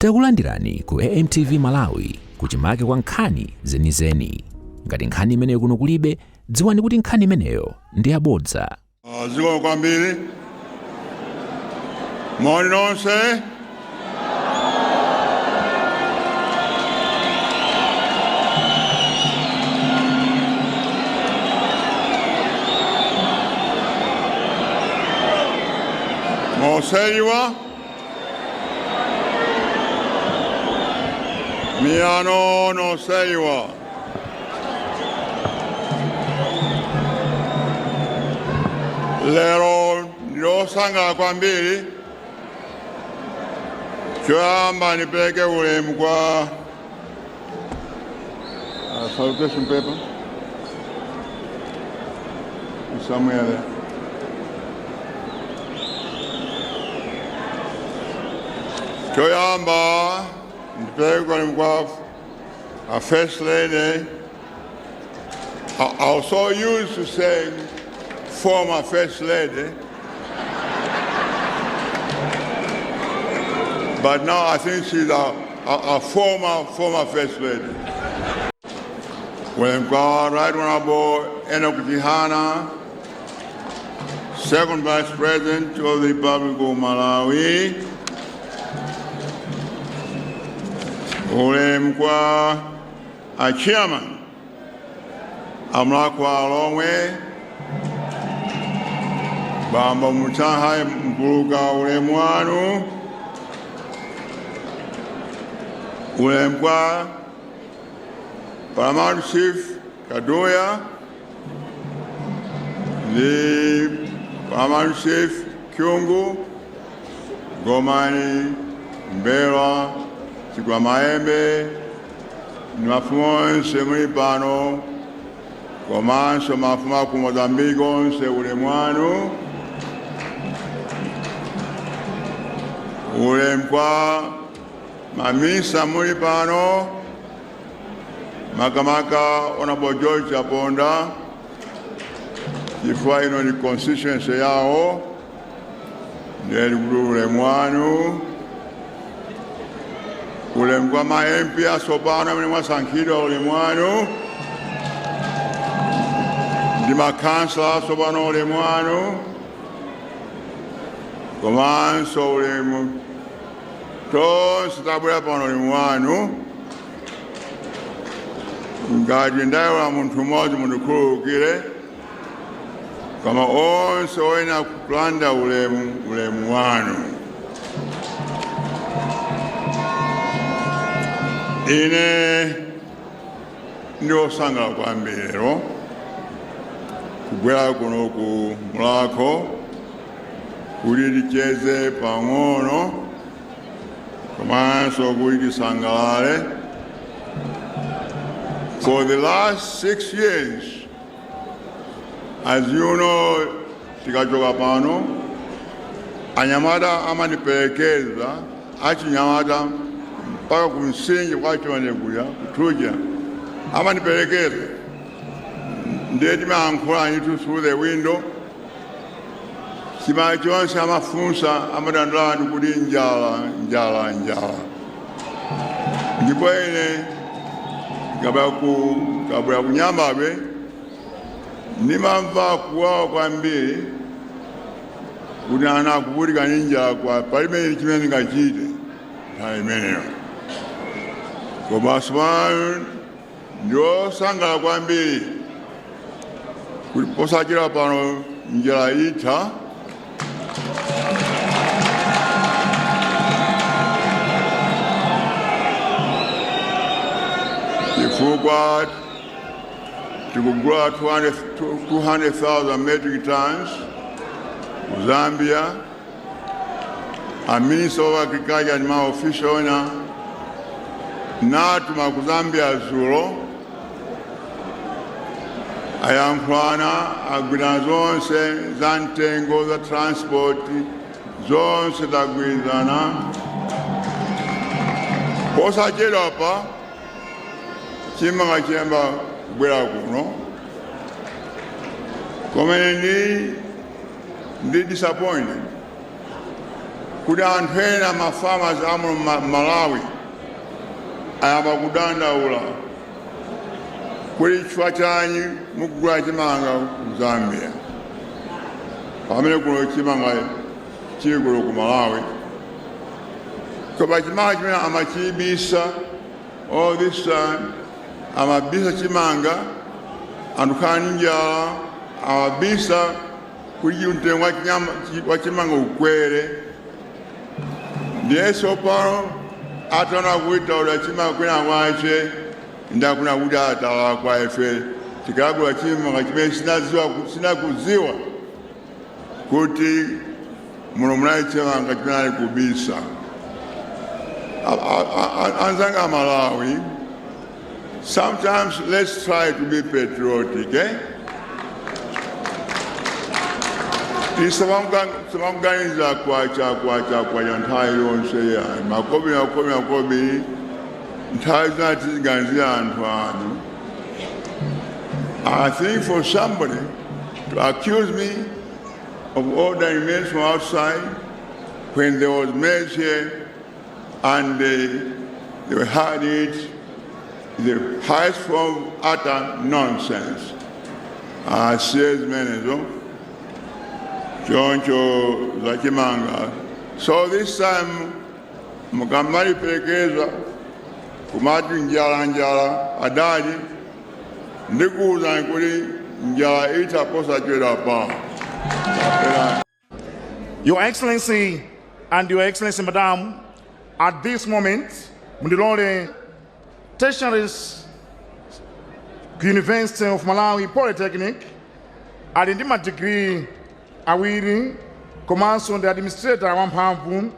Takulandirani ku AMTV Malawi kuchimake kwa nkhani zenizeni. Ngati nkhani imeneyo kuno kulibe, dziwani kuti nkhani imeneyo ndi yabodza. Zikomo kwambiri. Moni nonse. Moseiwa. Miano noseiwa. Lero ndiosangalala kwambiri. Choyamba nipereke ulemu kwa salutation paper somewhere there. Choyamba ndipereke ulemu kwa a First Lady. I was so used to saying former First Lady, but now I think she's a former, former First Lady. Ulemu kwa Right Honorable Enoch Chihana, Second Vice President of the Republic of Malawi. Ulemu kwa a Chairman a Mulhako wa Alhomwe, Bambo Mutaha Mpuluka, ulemu wanu. Ulemu kwa Paramount Chief Kaduya ndi Paramount Chief Kyungu, Gomani, Mbelwa, Chigwamaembe ndi mafumu onse muli pano, komanso mafumu aku Mozambique onse, ulemu wanu. Ulemu kwa maminista muli pano, makamaka Honorable George Chaponda, chifukwa ino ni constituency yawo, ndiye ndikuti ulemu wanu. Ulemu kwa ma MP atsopano amene mwasankhidwa, ulemu wanu, ndi makhansala atsopano, ulemu wanu, komanso ulemu tonse tabwera pano, ulemu wanu. Ngati ndayiwala munthu mmodzi, mundikhululukire, koma onse oyenera kulandira ulemu, ulemu wanu. Ine ndi osangalala kwambiri lero kubwera kuno ku Mulhako kuti ticheze pang'ono komanso kuti tisangalale. For the last 6 years, as you know, tikachoka pano anyamata amandiperekeza, achinyamata, mpaka kumsinji kwa Chonde kuja kuthuja amandiperekeza. Ndiye timayankhula ndithu through the window. Chimene chonse amafunsa, amadandaula ndi kuti njala, njala, njala. Ndipo ine kabwera ku Nyamabe ndimamva kuwawa kwambiri kuti ana akuvutika ndi njala, kwa palibe chimene ndingachite nthawi imeneyo. Koma tsopano ndiosangalala kwambiri kuti posachedwa pano njala itha. Chifukwa tikugula 200,000 metric tons ku Zambia. A Minister of Agriculture ndi ma official ena natuma ku Zambia dzulo, ayankhulana, agwirana zonse za mtengo, za transport, zonse tagwirizana. Posachedwa pa chimanga chiyamba kubwera kuno. Koma ine ndi disappointed. Kuti anthu ena, ma farmers amuno Malawi, ayamba kudandaula kuti chifukwa chanyi mukugula chimanga ku Zambia pamene kuno chimanga chili kuno ku Malawi? Koma chimanga chimene amachibisa all this time, amabisa chimanga, anthu khala ndi njala, amabisa kuti mtengo wa chimanga ukwere. Ndiye tsopano ataona kuti taula chimanga kwina kwache, ndakuna kuti atala kwa ife tikagula chimanga chimene sinakudziwa kuti muno munali chimanga chimene ali kubisa. Anzanga Malawi, sometimes let's try to be patriotic, eh? Tisamaganiza kwacha, kwacha, kwacha nthawi yonse yayi, makobi, makobi, makobi. Nthawi zina tiziganizira anthu anu. I think for somebody to accuse me of ordering maize from outside when there was maize here and they had it, the highest form of utter nonsense. Asiye zimenezo. Choncho zachimanga. So this time mukamaliperekeza kumati njala, njala, adadi, ndikuwuzani kuti njala itaposachedwa pa. Your Excellency and Your Excellency Madam, at this moment, mundilole Tertiary University of Malawi Polytechnic, ali ndi madigiri awiri komanso ndi administrator wamphamvu,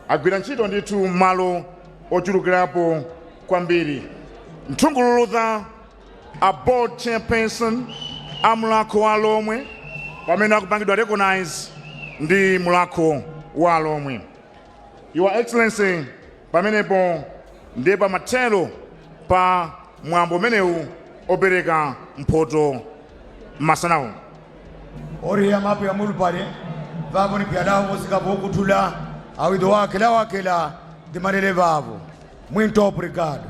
agwira ntchito ndithu malo ochulukirapo kwambiri. Nthungululutha a board chairperson a Mulhako wa Lomwe pamene akupangidwa recognize ndi Mulhako wa Lomwe. Your Excellency, pamenepo ndiye pamathero pa mwambo umenewu opereka mphoto masanawu. Oriya mapu ya mulupale vavo ni pyalawo vosika vokutula awido wakela wakela dimalele vavo. Muito obrigado.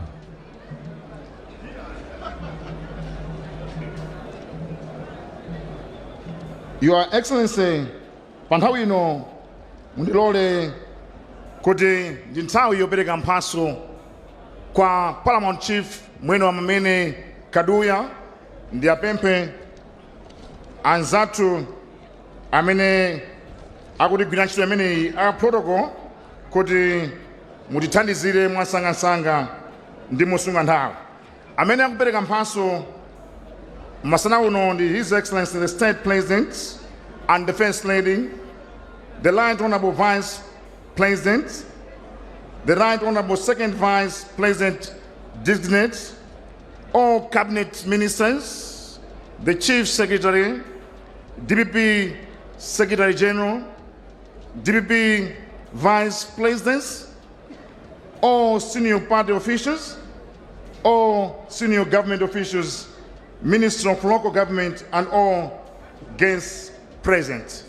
Your Excellency, pa nthawi ino mundilole kuti ndi nthawi yopereka mphaso kwa Paramount Chief Mwene wa Mamene Kaduya. Ndi apemphe anzathu amene akutigwira ntchito imeneyi a protocol kuti mutithandizire mwasangasanga ndi mosunga nthawi. Amene akupereka mphaso masana uno ndi His Excellency the State President and the First Lady, the Right Honorable Vice President, the Right Honorable Second Vice President Designate, all Cabinet Ministers, the Chief Secretary, DPP Secretary General, DPP Vice Presidents, all senior party officials, all senior government officials, Minister of Local Government, and all guests present.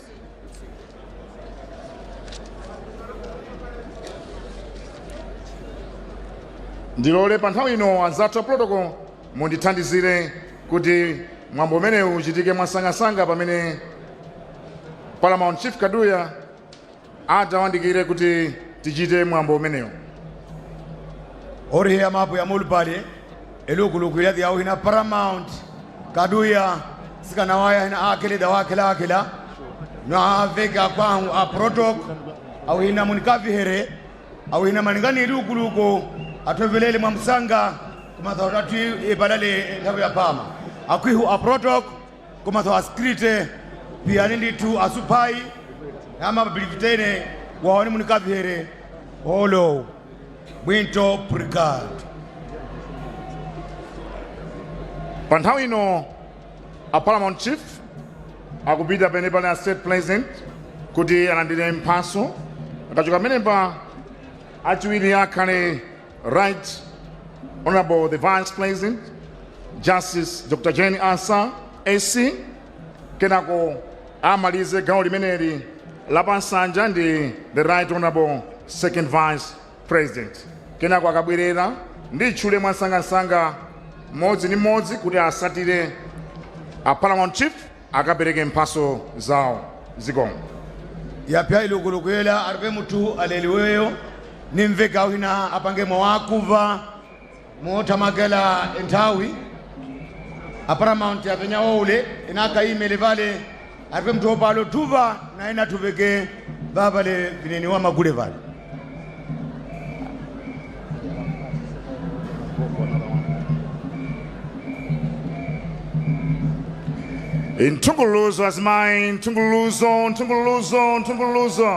Ndilole pa nthawi ino anzathu a protocol mundithandizire kuti mwambo umenewu uchitike mwasangasanga pamene Paramount Chief Kaduya atawandikire kuti tichite mwambo umenewu. Oriya mapu ya mulupale elukuluku ila yawo hina Paramount Kaduya sikana waya hina akele da wakela akela no aveka kwangu a protocol au hina munikavihere au hina maningani elukuluku atovelele mwa msanga kumatha tatu ibalale nthawi ya pama akwihu a protocol kumatha askrite piyani ndithu asupai ama babilikitene waone munikavihere holo. Muito obrigado. Pa nthawi ino a Paramount Chief akupita pene pali a State President kuti alandire mphaso. Akachoka pamenepa, achiwiri akhale Right Honorable the Vice President Justice Dr Jane Ansah SC. Kenako amalize gawo limeneli. La pansanja ndi the Right Honorable Second Vice President. Kenako akabwerera nditchule mwansangasanga mmodzi ndi mmodzi kuti asatire a Paramount Chief akapereke mphaso zawo. Zikomo. Yapya ilukulukuyela aripe muthu aleliweyo nimveka wina apange mwakuva mothamakela enthawi. A Paramount apenya oule inakaimele vale aripe muthu opalo tuva na ina tuveke vavale vineni wa magule vale. Nthungululuzo azimayi, nthungululuzo, nthungululuzo, nthungululuzo.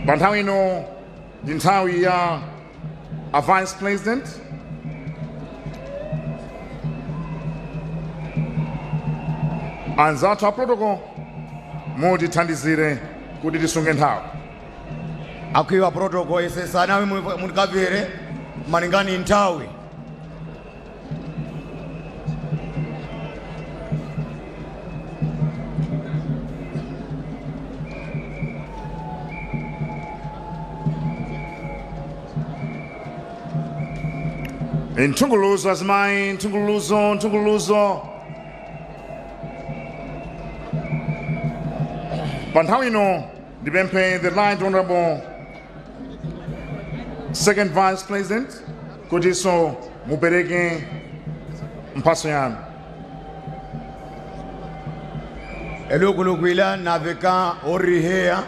Pa nthawi ino ndi nthawi ya a Vice President. Anzathu a protocol, mutithandizire kuti tisunge nthawi. Akwiwa protocol isesanawe mulikavere malingani nthawi. Nthungululuzo azimayi, nthungululuzo, nthungululuzo. Pa nthawi ino ndipemphe the Right Honorable Second Vice President kutinso mupereke mphaso yanu. Elukulukwila naveka oriheya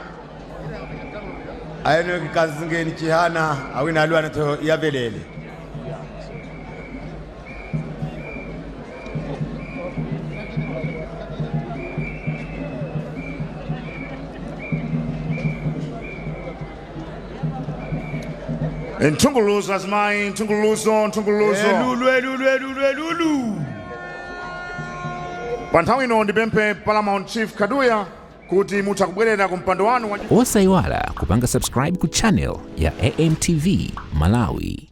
aeno kikazingeni chihana awina alwana to yavelele. Nthungululuzo azimayi, nthungululuzo, nthungululuzo. Elulu, elulu, elulu, elulu. Pa nthawi ino ndipemphe Paramount Chief Kaduya kuti mutha kubwerera ku mpando wanu wa Osayiwala kupanga subscribe ku channel ya AMTV Malawi.